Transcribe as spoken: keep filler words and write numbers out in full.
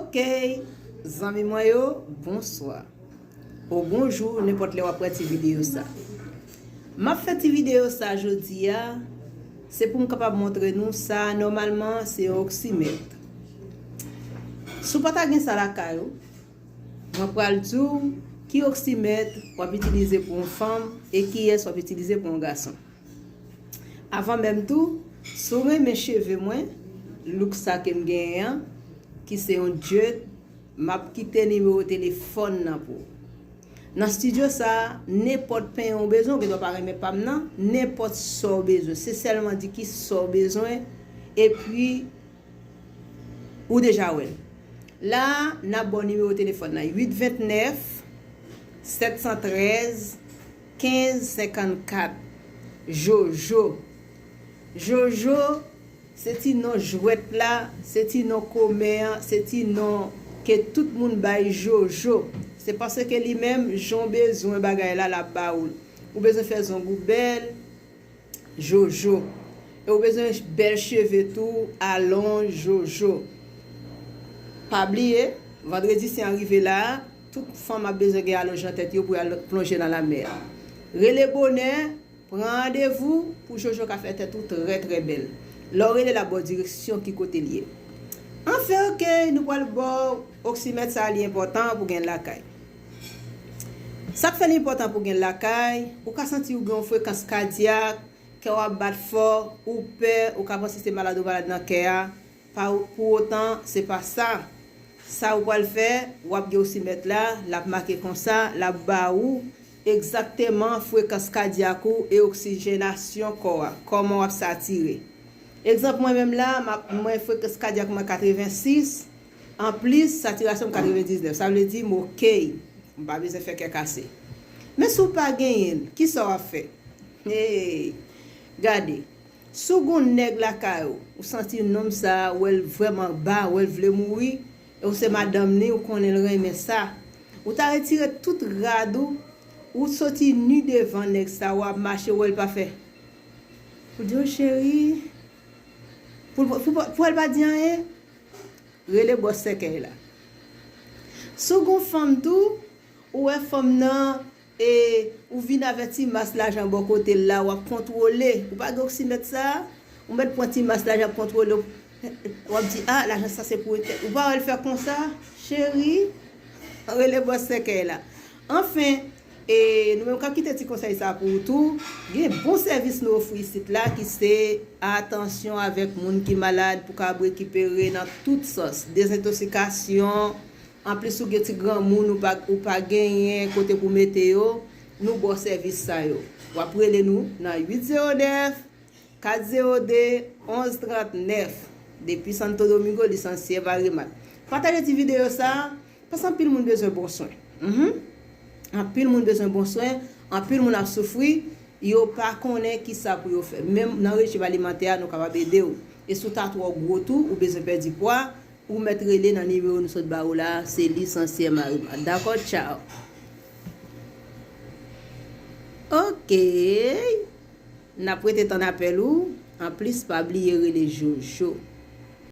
Ok, zanmi mwen yo, bonswa. Ou bonjou, nenpòt lè w ap wè ti videyo sa. M ap fè ti videyo sa jodi a, se pou m kapab montre nou sa, nòmalman, se yon oksimèt. Si w pa ta gen sa lakay ou, mwen pral di w ki oksimèt w ap itilize pou yon fanm e kiyès w ap itilize pou yon gason. Avan menm tou, si w renmen cheve mwen, look sa ke m genyen an, ki se yon dread, m ap kite nimewo telefòn nan pou ou. Nan estidyo sa a, nenpòt penyen w bezwen, ou gen dwa pa renmen pa m nan, nenpòt sa w bezwen. Se sèlman di ki sa w bezwen, epi ou deja wè l. La a, n ap ba w nimewo telefòn nan, uit vennèf, sèt san trèz, kenz senkannkat. Jojo. Jojo, se ti non jwèt la, se ti non komen an, se ti non ke tout moun bay Jojo. Se paske li menm, jan w bezwen bagay la, l ap ba ou l. Ou bezwen fè zong ou bèl, Jojo. E ou bezwen bèl cheve tou, alonj, Jojo. Pa bliye, vandredi sen an rive la, tout fanm ap bezwen gen alonj nan tèt yo pou y al plonje nan lamè a. Rele bonè, pran randevou pou Jojo ka fè tèt ou trè, trè bèl. Lè w rele l, l ap ba w direksyon ki kote l ye. Anfen, ok, nou pral ba w oksimèt sa a, li enpòtan pou gen l lakay. Sa k fè li enpòtan pou gen l lakay, ou ka santi ou gen yon frekans kadyak, kè w ap bat fò, ou pè, ou ka panse se malad ou malad nan kè a, pa, pou otan, se pa sa. Sa ou pral fè, w ap gen oksimèt la, l ap make konsa, l ap ba ou egzakteman frekans kadyak ou e oksijenasyon kò a, kòman w ap satire. Egzanp, mwen menm la, m ap, mwen frekans kadyak mwen katrevensis, anplis, satirasyon m katrevendiznèf. Sa vle di m ok, m pa bezwen fè kè kase. Men si w pa genyen l, kisa w ap fè? Hey, gade, si w gon nèg lakay ou, ou santi nonm sa a, ou wè l vrèman ba, ou wè l vle mouri, e ou se madanm li, ou konnen l renmen sa. Ou ta retire tout rad ou, ou soti ni devan nèg sa, w ap mache, ou wè l pa fè. Ou di, "O cheri," pou, pou, pou, pou l pa di anyen, rele bòs sèkèy la. Si w gon fanm tou, ou wè fanm nan, e ou vin avè ti mas lajan bò kote l la, w ap kontwole. Ou pa gen oksimèt sa a, ou mèt pran ti mas lajan ap kontwole, w ap di, "A, lajan sa se pou entèl." Ou pa wè l fè konsa, cheri, rele bòs sèkèy la. Anfen, e nou menm k ap kite ti konsèy sa pou ou tou, gen bon sèvis nou ofri isit la, ki se atansyon avèk moun ki malad pou kab rekipere nan tout sans, dezentosikasyon, anplis ou gen ti granmoun ou pa, ou pa genyen kote pou mete yo, nou ba w sèvis sa yo. W ap rele nou nan uit zewo nèf, kat zewo de, onz trant nèf, depi Santo Domingo, Lisansye Marimat. Pataje ti videyo sa a, paske anpil moun bezwen bon swen. Mhm. Anpil moun bezwen bon swen, anpil moun ap soufri, yo pa konnen kisa pou yo fè. Menm nan rejim alimantè a, nou kapab ede w. E si w ta twò gwo tou, ou bezwen pèdi pwa, ou mèt rele nan nimewo nou sot ba ou la, se Lisansye Marimat. Dakò, tchaw. Ok. N ap rete tann apèl ou. Anplis, pa bliye rele Jojo.